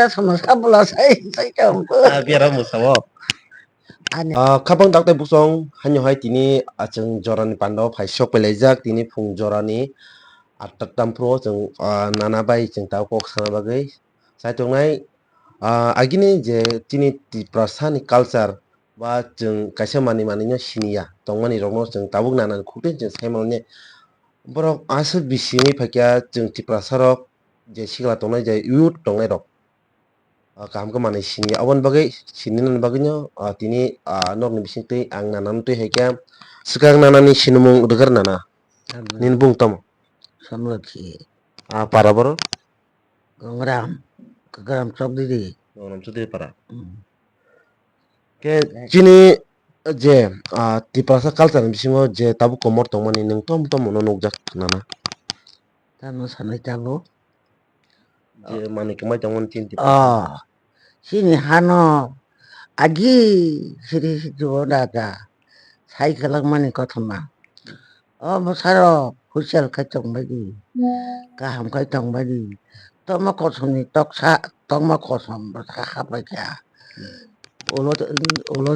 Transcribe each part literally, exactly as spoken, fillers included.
Sama sabula sai sai tong. Ah, biara musao. Ani. Ah, khapang dakte busong hanyo hai tini achang jorani pando phai sok pelaijak tini phung jorani atta tampro chwng, ah, nana bai chwng tao kok sana bagwi sai tongnai. Ah, agini je chini Tiprasa ni culture ba chwng kaisa manwi manwi no siniya tongmani rokno chwng tabuk nana ni khukti chwng sai manya. Borok aswk bisi wngwi phaikha chwng Tiprasa rok je sikla tongnai je youth tongnai rok. Ah, kaham khe manwi siniya. Aboni bagwi sinina bagwino, ah, tini, ah, nokni bisingtwi ang nanano twi hai khe swkang nanani sinimung rwgwr nana. Nini bung tamo? Samlokhi. Ah, para boro? Gongram, Gongram Chowdhury. Gongram Chowdhury para. Hmm. Khe chini je, ah, Tiprasa culture ni bisingo je tabuk komor tongmani nwng tom tom no nukjak nana? Tamo sanai tabuk. Je manwi kwmai tongmani chini Tiprasa. Ah, chini hano agi siri siri o daga sai kwlangmani kothoma. O bwsarok husial khai tongbaidi, kaham khai tongbaidi, tongma kosomni toksa, tongma kosom bwsa hapai kha. Ulo, ulo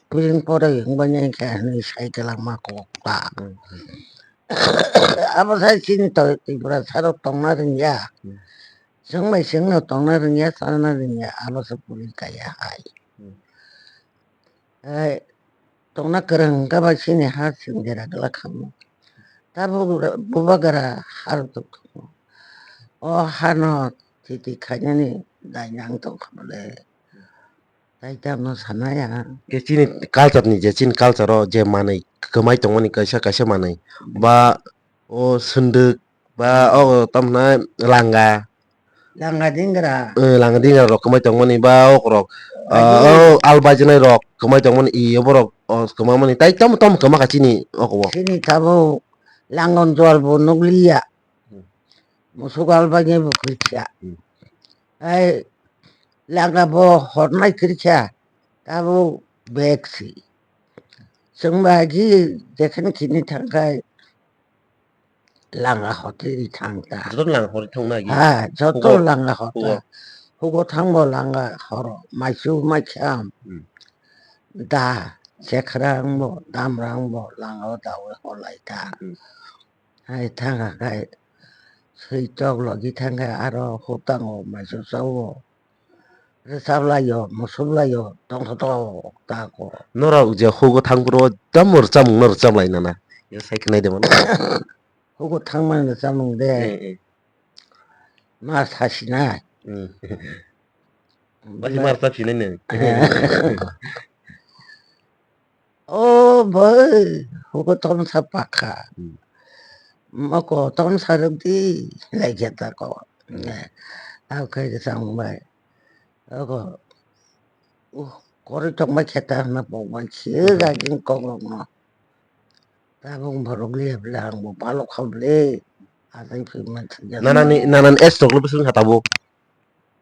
piring poroi wngbaini hinkhe hinwi sai kwlangma kok ta. Hmm, hmm. Abo sai chini to Tiprasa rok tongna rwngya. Hmm. Chwng bai chwngno tongna rwngya, chana rwngya, abo se puri kaya hai. Hmm. Hai, tongna kwrwng hwnkhe bai chini ha chwng jera glak khamu. Tabuk bubagra har tok tongo. O hano titi khainani dainang tongkha bole. Tai tamo sanaya. Khe chini culture ni je chini culture o je manwi kwmai tongmani kaisa kaisa manwi. Ba o swndwk ba o tamo hwnai langa. Langa dingra. Eh, langa dingra rok kwmai tongmani ba okrok, ah, o al bajinai rok kwmai tongmani i borok o kwmamani tai tamo tamo kwma kha chini oko o. Chini tabuk langon jol bo nukliya. Hmm. Musuk al bajinai bo kwrwikha. Hmm. Ai langa bo hornai kwrwikha. Tabuk bek si. Chwng ba agi jekhani kini thangkhai. Langa hotwi thang ta. Joto langa hotwi thang na agi? Ha, joto langa hota. Hugo thangbo langa horo. Maisu maikham. Hmm. Da, sekhra wngbo, damra wngbo, langa o dawi holai ta. Hmm. Hai thangkha khai, swi tok logi thangkha aro hutango maisu chawo. Rwchap laio, musup laio, tongthotok tako. Norok je hugo thangphuru tamo rwchapmung no rwchap lai nana. Ya sai khnai de mano. Hugo thangmani rwchapmung de. Eh, eh. Ma sasinai. Hmm. Basi ma rwchap sinai nang. O bwrwi, hugo tomsa pakha. Hmm. Moko tomsa rwdi, lai khe ta ko. Hmm. Abo khe rwchapmung bai. Oko, uh, koroi tongbai khe ta hwnna pokbai khe, hmm, gajin kokrokno. Tabuk borok liya bwle ang bo balok kha bwle. Ajai phai man thangya. Nanani, nanani age rok le bwswk wngkha tabuk?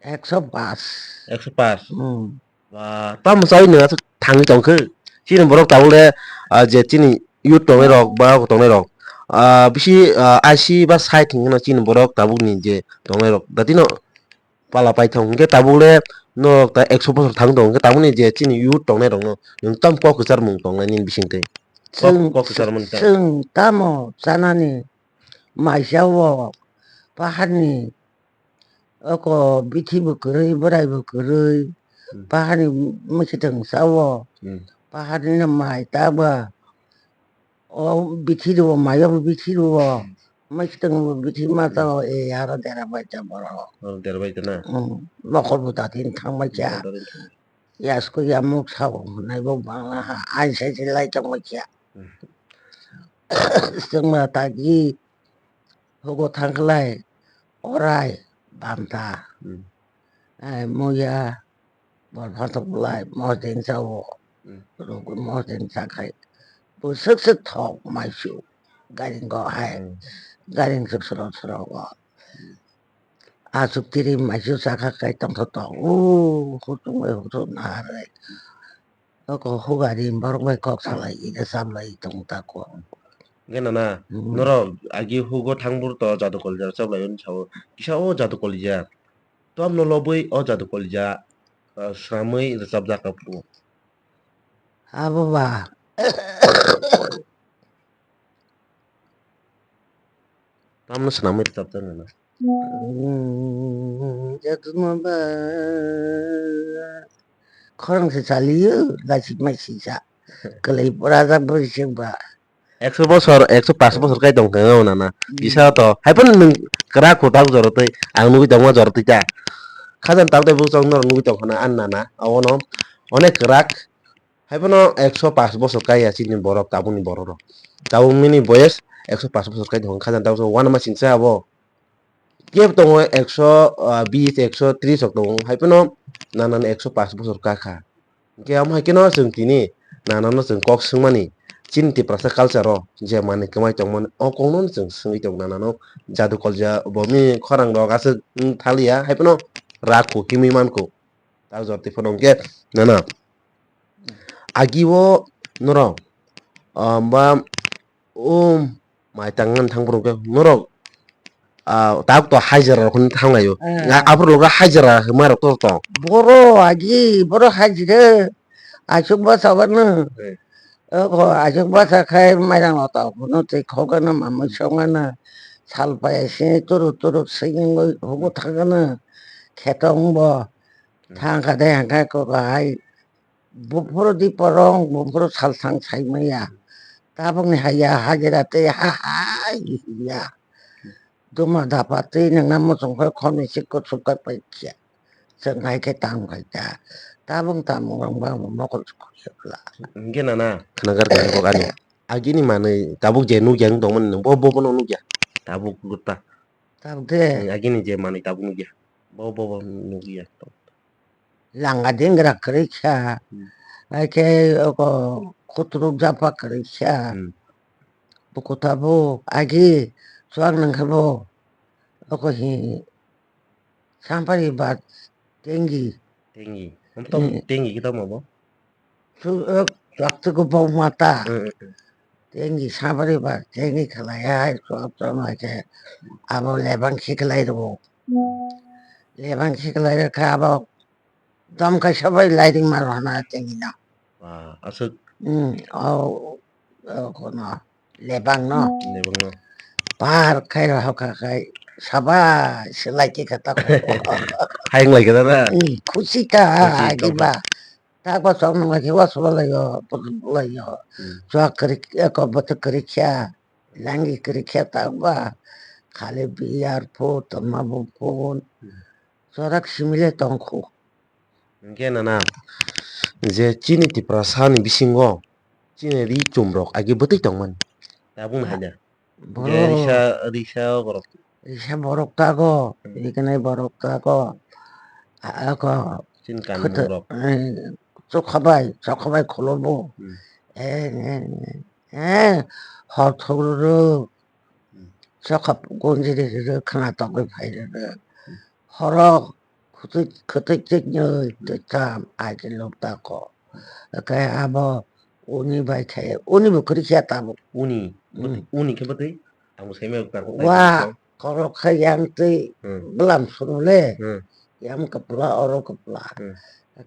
Ekso paanch. Ekso paanch. Hmm. Ba, tamo chawi nang aswk thangwi tongkhe. Chini borok tabuk le, ah, je chini youth tongnai rok, ba tongnai rok. Ah, bisi, ah, aisi ba sait hinwi no chini borok tabuk ni je tongnai rok. Datino pala paithok hwnkhe tabuk le norok ta ekso bosor thang tongo hwnkhe tabukni je chini youth tongnai rokno nwng tamo kok kwchar mung tongnai nini bisingtwi? Kok, chwng, kok kwchar mani ta. Chwng tamo chanani maisa o paharni oko bithi bo kwrwi, bwrai bo kwrwi, hmm, paharni mwkhwtwng cha o, hmm, paharni no mai ta ba. O bithi rwo, mayo bo bithi rwo. Mwkhwtwng bo bithi ma ta o, e aro dera bai ta borok. Aro dera bai ta na? Hmm. Nokol bo ta tin thang bai cha. Nokol ta tin thang. Yasko yamuk sao hwnai bo bangla ha. Ai sai se lai tong bai cha. Hmm. Chwng ma ta gi hugo thang khlai orai banta. Hmm. Ai muya. Bol phatok lai mosdeng cha o. Hmm. Rugwi mosdeng cha khai. Bwswk swk thok maisu. Garing go hai. Hmm. Garing swk srok srok o. Achuk tiri maisu cha kha khai tongtho tong. O huchung bai huchung naharwi. Oko hugari borok bai kok salai ida chaplai tong ta ko. Hwnkhe nana, hmm, norok agi hugo thang bur to jadu kolijar chaplai oni sao. Kisa o jadu kolijar. Tamno lobwi o jadu kolija, ah, swnamwi rwchapjak rok phuru. Abo ba. Tamno swnamwi rwchapjak nana. Hmm, jadu ma ba. Khorang se chaliyo, gasik mai sisa. Kwlai pura jak bwswk ba. Ekso bosor, ekso pas bosor kai tong khe o nana. Hmm. Bisa to. Hai phano nwng kwrak kwtak jora twi, ang nugwi tongma jora twi ta. Khajang tak tei bwswk norok nugwi tong khna, ani nana. Abono onek kwrak. Hai phano ekso pas bosor kai ya chini borok, tabukni borok rok. Tabuk nini boyes ekso pas bosor kai tong kha, khajang tak uanama singsa abo. Kebo tongo ekso, ah, bis, ekso tris rok tongo. Hai phano nanani ekso pas bosor ka kha. Hingke amo hai kheno chwng tini nanano chwng kok swngmani, chini Tiprasa culture o je manwi kwmai tongmani, o kokno chwng swngwi tongo nanano. Jadu kolja bo bini khorang rok aswk wng thaliya, hai phano rak kukimwi mankuk. Tak jor twi phano hingke nana. Agi o norok, ah, ba, um, mai tang nang thang borok khe norok, ah, tak to hajira rok thang laio. Eh. Nga aphuru loga hajira hwnma rok to tong. Boro agi, boro hajira. Asuk basa wano. Eh. Oko asuk basa khai mairang lota kuno tei khogano mamui songano. Sal paya se turuk turuk singwi hugo thangano. Khetong bo. Hmm. Thang kha de hangkha ko hai. Buphuru di porong, buphuru salsang saimaya. Tabukni haya hajira tei ha hai ya. Duma dapa tei nangna muchung khe khorni se kuchuk kai pai khe. Chwng hai khe tang khai ta. Tabuk tamung rang bang mokol sukha se bla. Hingke nana khnagar khe kok ani. Agini manwi tabuk je nukya wng tongmani nwng bo bo bono nukya. Tabuk gutta. Tabuk de. Agini je manwi tabuk nukya. Bo bo bo nukya. Langa dingra kwrwi kha. Hmm. Hai khe oko khutruk japa kwrwi kha. Hmm. Buku tabuk agi chuak nang khe bo oko hi sampari ba tengi. Tengi. Om tom hmm. Tengi khe tamo bo? Chu, eh, chuak tuku bo mata. Hmm, hmm, hmm. Tengi sampari ba tengi khlai hai chuak chuak nai khe abo lebang khiklai rwo. Lebang khiklai rwkha abo. Dom kaisa bai lairing ma rwna tengino. Ah, aswk. Hmm, o, o, kono, lebang no. Lebang no. Par khai rw hoka khai, saba, silai ki kata ko. Hai nglai kata na? Hmm, khusi ka, khusi ka. Agi ba. Tak ba sok nang lai ki wa sula lai yo, put lai yo. Hmm. Chua kri, ko bata kri kya, langi kri kya tak ba. Khali biyar put, ma bu pun. Hmm. Chorak simile tongkhu. Hingke nana, je chini Tiprasa ni bisingo chini ri chum rok agi bwtwi tongmani. Tabuk no hai da. Borok. Je risa, risa borok. Risa borok tago, hmm. Rikanai borok tago. A, ako. Chini kanmung rok. Eh, chokhabai, chokhabai kholobo. Hmm. Eh, eh, eh, hor thogro. Hmm. Chokha gonjiri rw khna togwi phai rw. Hmm. Horo khwtwi, khwtwi twi nwi twi tam ai khe lok ta ko. Khe abo uni bai khe, uni bo kwrwi khe tabuk. Uni, hmm. Uni khe bwtwi? Ang bo sai mai tabuk. Wa, nai tong. Khorok khe yang twi hmm. Bwlam sunu le. Hmm. Yang kwpla, oro kwpla. Hmm.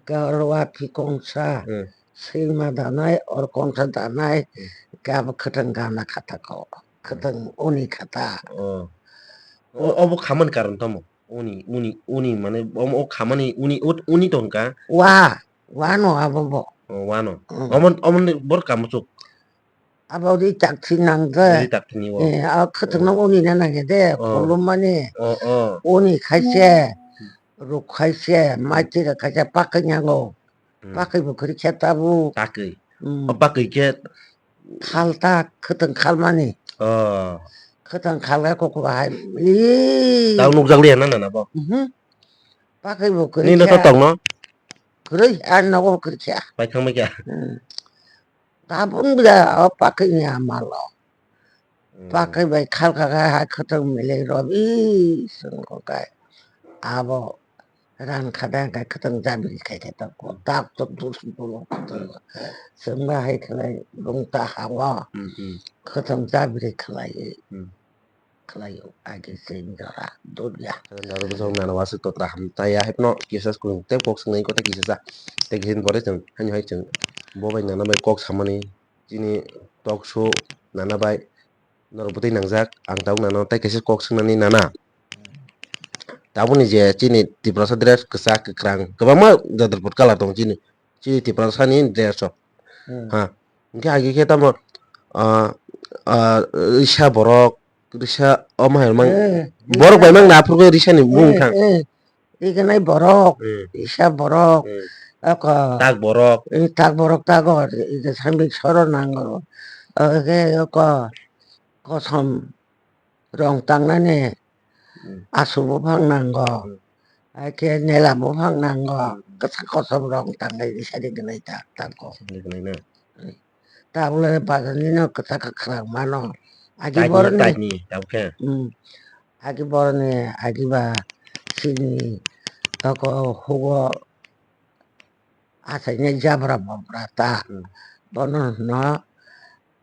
Khe oro wa phikongsa, hmm. Sima danai, oro kongsa danai, hmm. Khe abo khwtwng gana khata ko. Khwtwng uni khata. Oh. O, obo khamani karon tamo? Uni, uni, uni, mane, omo o khamani uni, ut-, uni tongka? Wa, wa no abo bo. Oh, wa no. Mm. Omo, omo ni bor kamuchuk? Abo ri takthi nang de. Ri takthi ni bo. Eh, a khwtwng no uni na nang de, oh. Khulum mani. Oh, oh. Uni khaise, ruk khaise, hmm. Maiti rok khaise, pakha nyango. Hmm. Pakwi bo kwrwi khe tabuk. Pakwi? Hmm. O pakwi khe? Khalta, khwtwng khalmani. Oh. Khwtwng khalkhe kok bahai. Ee. Tau nukjak liya na, na, na bo? Mhm. Pakwi bo kwrwi khe. Nini to tongno? Kwrwi, a nogo kwrwi khe. Paithang bai khe? Hmm. Tabuk da o pakwi ni amalo. Hmm. Pakwi bai khalka khe hai khwtwng milai rw bi swngo khe abo ran kha da khe khwtwng jabri khai khe ta ko dak tok dur sung tolo khwtwng chwng ba hai khlai bung ta ha o. Hmm, hmm. Khwtwng jabri khlai. Hmm. khlaio, age chwng jora dudya. Nana bwswk nana waswk totra ham taya haino kisa swkang tei kok swngnai kotha kisa sa. Tei kisa ni pore chwng haino hai chwng bo bai nana bai kok samani chini talk show nana bai norok bwtwi nangjak ang tabuk nana tei kaisa kok swngnani nana. Tabukni je chini Tiprasa dress kwchak kwkrang kwbangma jador put colour tongo chini, chini Tiprasani dress rok. Hmm. Ha. Hwnkhe agi khe tamo, ah, ah, risa borok, risa omo hai mang. Eh, borok risa bai mang na aphuru risa ni mung eh, thang. Eh, ikanai borok, hmm, risa borok, hmm, ako. Tak borok. Eh, tak borok tago, ida sambil soro nango. Oke, ako. Kosom rong tangnani hmm, asu buphang nango, hmm, hai khe nela buphang nango, hmm, kwchak kosom rong tangnai sari gwnai ta tango. Sari gwnai na? Tabuk le bazar ni no kwchak kwkhwrang mano. Agi boroni taini, tabuk khe? Hmm. Agi boroni, agi ba chini toko hugo. Achaini jabra bobra ta. Hmm. Bono hwno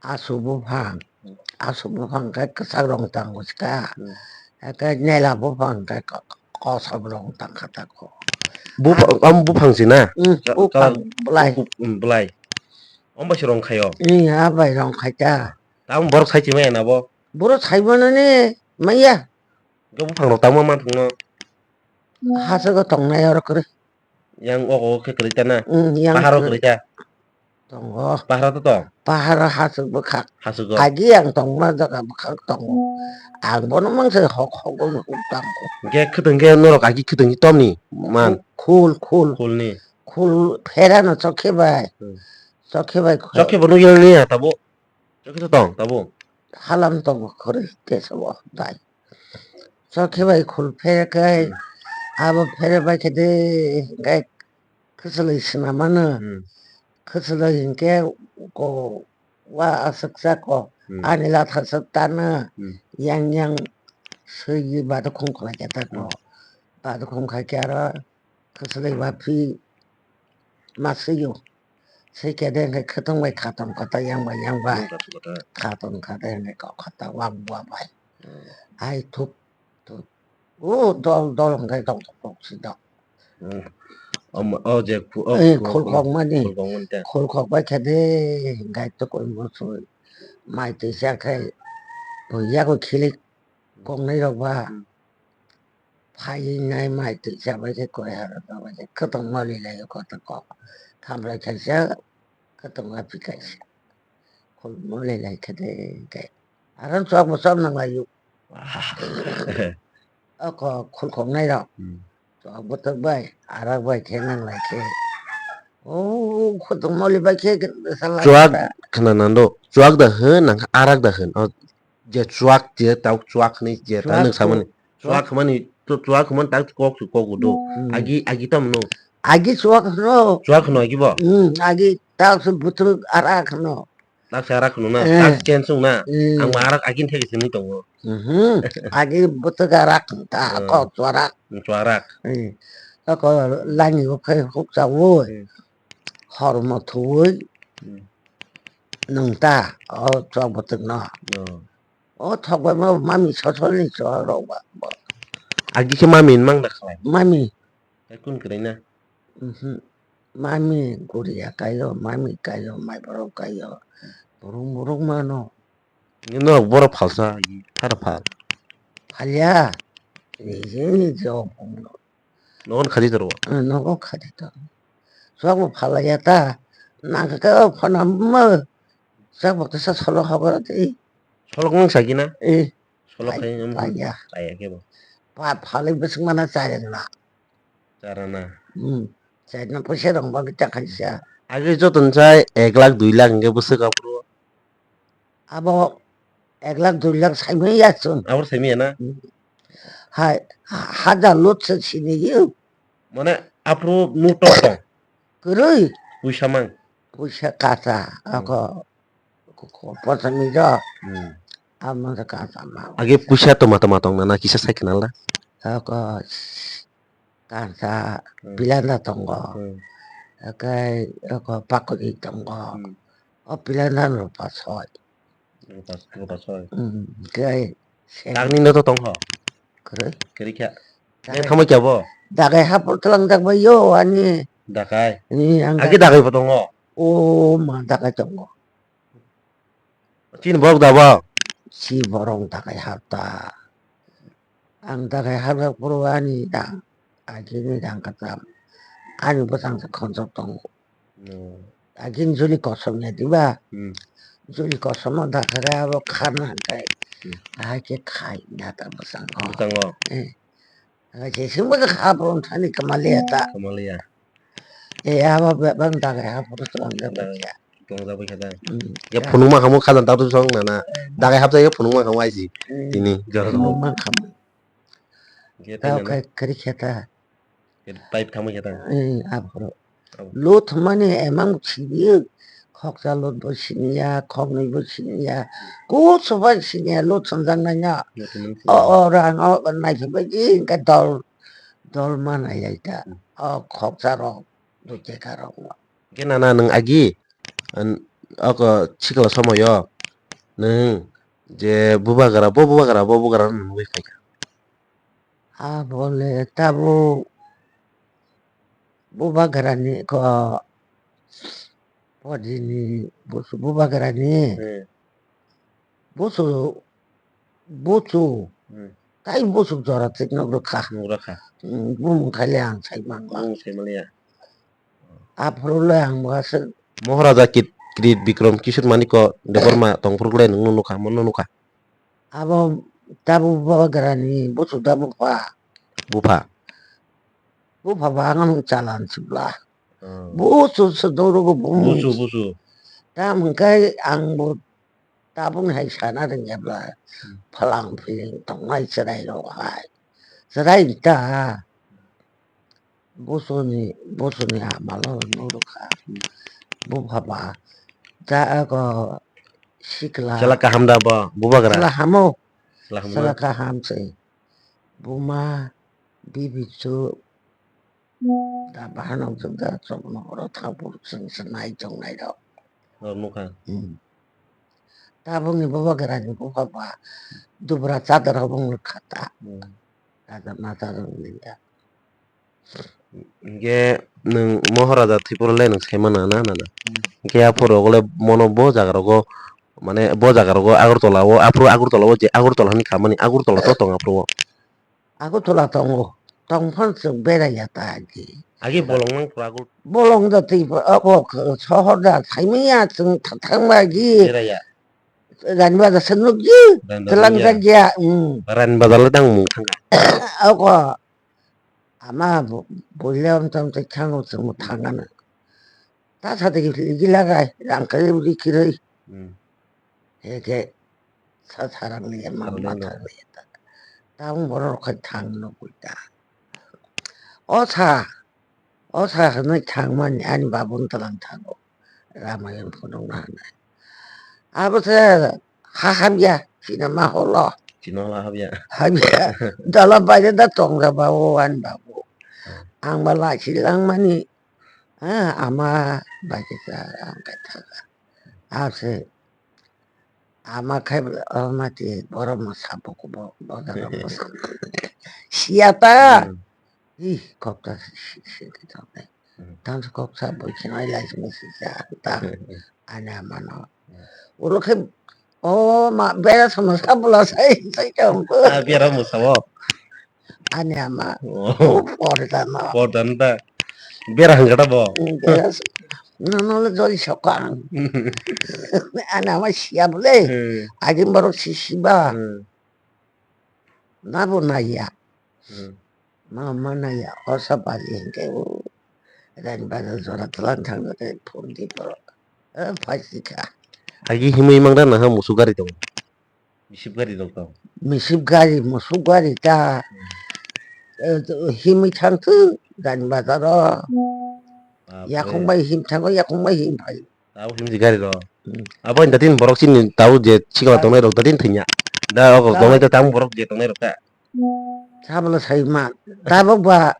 asu buphang. Hmm. Asu buphang khe kwchak rong tango ska. Hmm. Hakhe nela buphang khe ko-, kosom rong tangkha tako. Bupha-, ah, am buphang si na? Hmm, buphang, belai. Bup-, um, belai. Om bai se rong khaio? Hmm, a bai rong khai ta. Tamo borok sai chimaya na bo? Borok sai bono ni maya. Bo buphang rok tamo man thangno? Hasago tongnai oro kwrwi. Yang ogo khe kwrwi ta na? Mm, yang paharo kwrwi. Kwrwi ta? Tongo. Paharo to tong? Paharo hasuk bwkhak. Hasugo. Agi ang tongma jaga bwkhak tongo. Ang bono mangsa hok hok hok tango. Hwnkhe khwtwng khe norok agi khwtwng khe tomni man? Khul, khul. Khulni? Khul pherano chokhe bai. Hmm. Chokhe bai kho-, chokhe bo nukya nini ya tabo? Chokhe to tong tabo? Halam tongo khorwi tesa bo dai. Chokhe bai khul pherekhai, hmm, abo pherebai khe de, hingkhai kwchwlwi swnamano. Hmm. Kwchwlwi hinkhe ko wa aswk chako, hmm, ani latha swk tano, hmm, yang yang swiwi badukhum khlai khe tako. Hmm. Badukhum khai khe aro kwchwlwi ba phi ma swiyo. Swi khe de hingkhai khwtwng bai khaton khaton yang bai yang bai. Hmm, khaton khaton. Khaton khaton hingkhai kok khaton wang bua bai. Hmm. Ai thup thup. O dol dol hingkhai dol dol dol si dol. Hmm. Om, o je khu-, o eh, khu-, khulkhok mani. Khulkhok mani ta. Khulkhok bai khe de hingkhai to koi mo soi. Mai twi cha khai. Bo yago khilik kongnai rok ba. Hmm. Phai nai mai twi chabai khe koi haro chabai khe khwtwng moli lai o kotor kok. Khamlai kaisa, khwtwng aphi kaisa. Khul moli lai khe de khe. Aro chwk bo chwk nang lai o. Oko khulkhok nai rok. Hmm. Chwk bwtwk bai, arak bai khe nang lai khe. O khwtwng moli bai khe sala. Chwk khna nando. Chwk da hwn, nang arak da hwn. O je chuak je tau chuak hwnwi je ta chwk nwng samani. Chuak. Chuak hwnmani, chu-, chuak hwnmani tak kok chu kok udo. Hmm. Agi, agi tamo no? Agi chuak hwno. Chuak hwno agi bo? Hmm, agi tak se bwtwk arak hwno. Tak se arak hwno na? Eh. Tak se kensung na? Hmm. Ang ma arak agi thek sini tongo. Mhm. Agi bwtwk arak ta. Hmm. Kok chuarak. Hmm, chuarak. Hmm. Ako lani o khai huk chawi. Hmm. Hor mo thuwi. Hmm. Nwng ta, o chuak bwtwk no. Oh. O thok bai ma mami sosol ni chuak rok ba. Agi khe mami nwng mang da khlai? Mami. Hai kun kwrwi na? Mhm. Mami guriya kaio, mami kaio, mai borok kaio. Burung burung mano. Norok borok phalsa, agi thara phal. Phalya. Niji niji o phone no. Nogon khadi toro. Ah, nogo khadi toro. Chuak bo phalaiya ta. Nangkha khe o phone mo. Chuak bo kisa solo hogor di. Solok nwng sagi na? Eh. Solok khai nwng paiya. Paiya khe bo. Pa phalai bwswk mana chaya na. Chara na. Hmm. Chaya na pwisa rong ba kita khaisa. Age joto ni chai ek lakh dui lakh hingke bwswk aphuru. Abo ek lakh dui lakh saimanya chwng. Abo saimanya na? Hmm. Hai, ha-, hajar lot se sini yo. Mane aphuru note tong? Kwrwi. Puisa mang? Puisa kacha, hmm, ako, ko-, ko-, pochami jo. Hmm. Amo se kacha mang. Age puisa toma toma tong na, na kisa sai khna la? Ako, Kansa, hmm, pilanda tongo. Hmm. Hakai, oko pakoti tongo. Hmm. O pilanda no rupa soi. Rupa, rupa soi. Hmm, kai Seng. Takni no to tongkho. Kwrwi. Kwrwi kha. Dagai. Nang thamai kya bo? Dagai hapor tlangjak bai yo ani. Dagai. Ni ang agi dagai. Dagai bo tongo. O ma dagai tongo. Chini borok da bo? Si borok dagai hapta. Ang dagai hapjak phuru ani dang, agini dang kwcham. Ani bwsang se khonjok tongo. Hmm. Agini juli kosom ya diba? Hmm. Juli kosom no dakhare abo kharna hwnkhe. Hmm. Ahai khe khai nata bwsang o. Bwsang o. Eh. Aga je singbo je kha brum thani kamaliya ta. Kamaliya. E abo be-, bang dagai ha photo tong de. Dagai. Tong jagwi kha ta. Hmm. Ya phunukma khamu khajang ta tu song nana. Hmm. Dagai hapjak ya phunukma khamu aisi. Hmm. Tini jora. Phunukma khamu. Ge tei nana. Tao kai kari khe ta. Pipe thangwi khe ta. Hmm, aphuru. Abo. Lut thumani emang siniya, khoksa lut bo siniya, khoknwi bo siniya, kusu bai siniya lut thumjaknai no. Lut thumani siniya. O, o, rang o, naithok bai di, hwnkhe dol, dol ma nai ai ta. Hmm. O, khoksa rok, dui teka rok no. Hwnkhe nana nwng agi, an, oko sikla somoyo, nwng je bubagra, bo bubagra, bo bubagra no nugwi phaikha. Abole tabuk bubagrani ko pojini busu bubagrani. Hmm. Busu, busu. Hmm. Tai busu jora tik nok rwkha. Nok rwkha. Hmm, bumung khaile ang sai mangla. Bumung sai maliya. Aphuru le ang bo aswk. Moharaja Kit-, Kirit Bikram Kishore Manikya Debbarma tongphuru le nwng nukha, mono nukha. Abo tabuk bubagrani busu da bupha. Bupha. Bupha ba ang chalan sibla. Hmm. Busu se doro go bumung. Busu, busu. Tam hwnkhe ang bo tabuk hai sana rwngya bla. Hmm. Phalang philing tongnai chwrai rok hai. Chwrai ta. Bosoni, bosoni amalo nurukha. Bupha ba. Ja ako sikla. Sela kaham da bo, bubagra. Sela hamo. Sela hamo. Sela kaham se. Buma, bibichu. Da bahanok jok da chokno oro thapur chwng se nai chongnai rok. Nor nukha. Hmm. Tabukni bubagrani bupha ba. Dubra chadar rok bung nukha ta. Hmm. Chadar na chadar nukha. Hinkhe nwng Moharaja Tripura le nwng sai mano na, na, na. Hmm. Hinkhe aphuru rogo le mono bo jaga rogo, mane bo jaga rogo Agartala o, aphuru Agartala o je Agartala hinwi khamani, Agartala to tong aphuru o. Agartala tongo, tong phano chwng beraiya ta agi. Agi bolong nang pura Agartala. Bolong da twi, abo sohor da thaimaya chwng tha-, thangba agi. Beraiya. Rani Bazar se nukji, Rani Bazar twlang nukya. Jakya, hmm. Rani Bazar le tang mung thangkha. Oko. Ama bo-, boile om tom te khango chwngbo thangano. Ta sa de gila gai, rang kai ri kiroi. Hmm. Heke sa sarang liya ma Sarang ma liya. Thang liya ta. Ta ang borok khai thang no kuita. O sa, o sa hwnwi thangmani ani babun twlang thango. Ramayon phunukna hwnwi. Abo se ha hamya, sinama holo. Sinama holo hamya. Hamya. Dala baire da tongra ba o ani babu. Hmm. Ang ba lachi langmani. Ah, ama baire da ang kai thaga. Ase. Ama khai bwle, o mati, borok mwsa buku bo, bo jaga mwsa. Siya ta. Hmm. Ih, kok ta si, si, si, si, si. Hmm. Tang kok sa bui khinai lai sini si sa ta. Hmm. Ani ama no. Hmm. Ulo khe, o ma, bera sama sa bula sai, sai ka ungko. Ah, bera mwsa bo. Ani ama. Oh. Oh, porda no. Porda no ta. Bera hangkata bo. Mm, bera s-, no, no, le joli sokang. Ani ama siya bole. Hmm. Agin borok si siba. Hmm. Na bo naiya. Hmm. Ma, ma naiya. Osa bali hingke o. Rani bazar jora tlang thang ke phone di borok. Eh, phaisika. Agi himui mangra naha musu gari tongo. Misip gari rok tong. Misip gari, musuk gari ta. Hmm. Eh, himwi thang thung, Rani Bazar o. Bapre. Yakung bai him thango, yakung bai him phai. Tabo himdi gari rok. Hmm. Abo inda tin borok chini tabo je sikla tongnai rok da tin thwinya. Da rok tongnai ta tamo borok je tongnai rok ta. Sabla sai ma. Tabok ba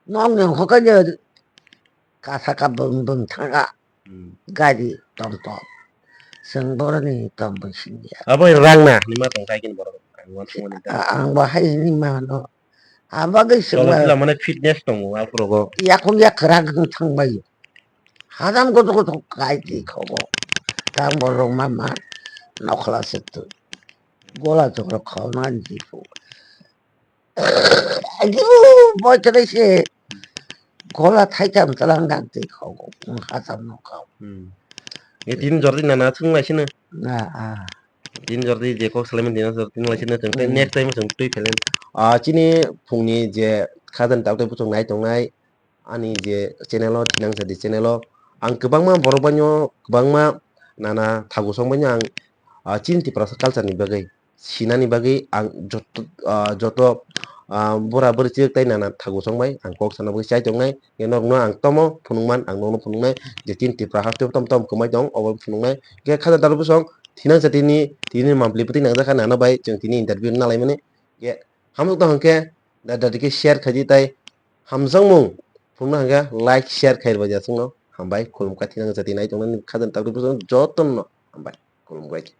nong nong hoka je kasa ka bung bung thanga. Hmm. Gari tom tom. Seng boroni tom bung singya. Abo rang na, nima tong kai kin borok. Ang bo hai ni mano. Abagwi Cholo swnglai. Phila mane fitness tongo aphuru go. Yakung yak kwrak wng thangbai. Hadam goto goto kai twi khogo. Tang borok ma ma nokhla se tu. Gola chokra khona jipu. Ayu bochre se. Gola thaitam talang dang twi khogo. Hadam no khao. Hmm. E tin jordi nana thung lai sino. Na a. Tin jordi je kok salaimani tin jordi thung lai sino. Hmm. Next time chwng twi phelen. Ah, chini phungni je khajani tabuk tei buchung nai tongnai. Ani je channel o thinang sadi channel o ang kwbangma borok baino kwbangma nana thagu song baino ang, ah, chini Tiprasa culture ni bagwi sinani bagwi ang joto, ah, joto, ah, bura bwrwi chwk tai nana thagu song bai ang kok sana bagwi chai tongnai. Norokno ang tomo phunukman ang nokno phunuknai je chini Tipra haste tom tom kwmai tong obo phunuknai. Khe khajani tabuk song thinang sadi ni tini mampli bwtwi nangjakha nana bai chwng tini interview nalaimani. Khe hamjwk tong hwnkhe da da dikhe share khaidi tai. Hamjakmung phunukna hwnkhe like, share khai rwbaidi aswkno. Hambai, khulumkha thinang jati nai tongnani khajani tabuk tei buchung jotono hambai, khulumkha.